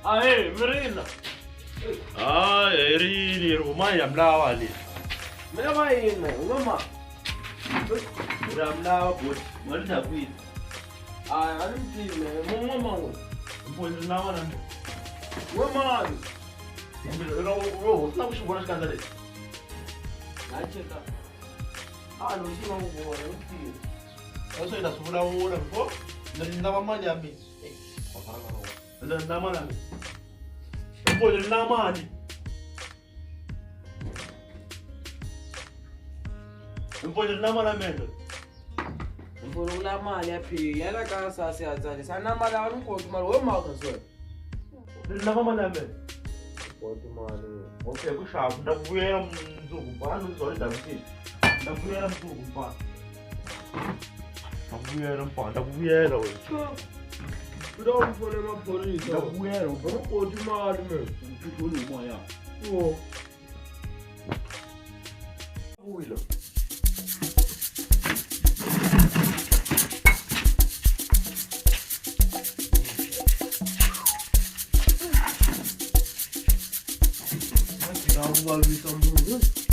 Ahe, mi rila. Hayi, hi rini ri huma hi ya mi lava le. Mi lava yini me? U nga ma. Ri ya mi lava boti, ma ri dakwini. Hayi, a ni mi tivi me. Mu nga ma n'we. Mfoni ri na wena. N'we mani. Ro ro hosi na ku xi vona xikandza lexi. Na cheka. A no xi nga ku vona, ni tivi. Leswo hi ta swi vulavula before ni ri lava mali ya mina. Ni ri na mali ya mina. Mfoni ri na mali. Mfoni ri na mali ya mina. Mfoni u la mali ya phi? Yena ka sasi a tsarisa. A na mali a ni koti mali wo maka swona. Ri lava mali ya mina. Koti mali. Okay, ku xava ni ta ku vuyela mundzuku mfana ni zwa ndhavuko. Ni ta ku vuyela mundzuku mfana. Ta ku vuyela mfana, ta ku vuyela wena. U ta ku fona maphorisa. Ta ku vuyela U koti mali me. Mfana moya. Oh. Vuyela. Ku vavisa munhu.